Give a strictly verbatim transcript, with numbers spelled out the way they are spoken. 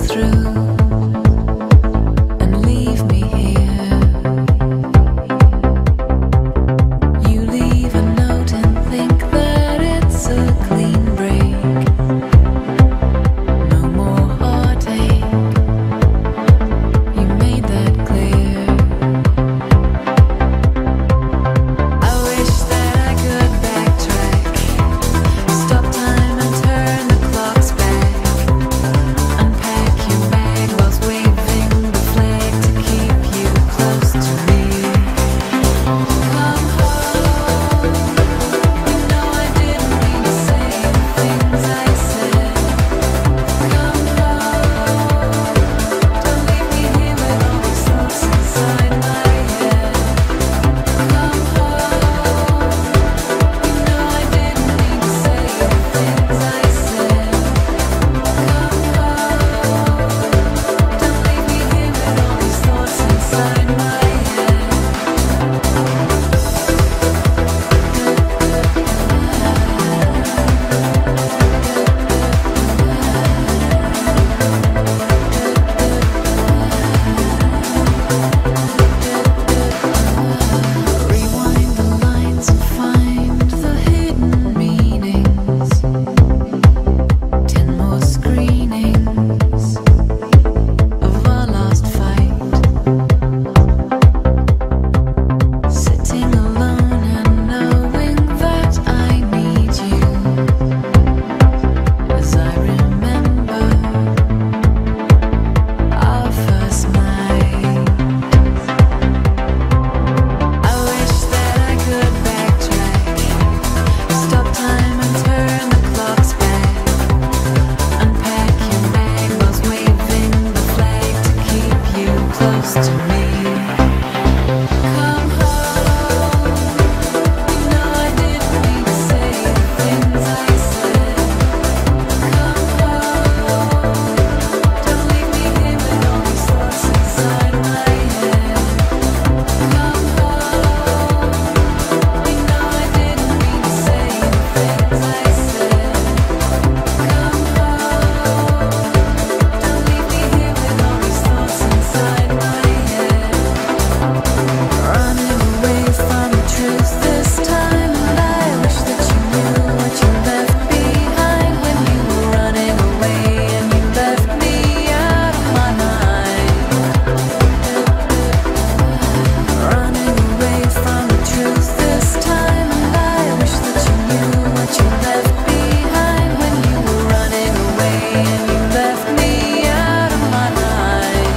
through and leave me here. You leave a note and think that it's a clean break. No more heartache. You made that clear. I wish that I could backtrack, stop time and turn the clocks back. Unpack your bag whilst waving the flag to keep you close to me. Come home. You know I didn't mean to say the things I said. Come home. Don't leave me here with all these thoughts inside my head. Come home. You know I didn't mean to say the things I said. Come home. Don't leave me here with all these thoughts inside my head. Rewind the lines and find the hidden meanings. Ten more screenings of our last fight. Sitting alone and knowing that I need you. As I remember our first night, I wish that I could backtrack, stop time and turn the clocks back. Unpack your bag whilst waving the flag to keep you close to me. Come home. You know I didn't mean to say the things I said. Come home. Don't leave me here with all these thoughts inside my head. Come home. You know I didn't mean to say the things I said. Come home. Don't leave me here with all these thoughts inside my head. Running away from the truth this time, and I wish that you knew what you left behind when you were running away and you left me out of my mind. Running away from the truth this time, and I wish that you knew what you left behind when you were running away and you left me out of my mind.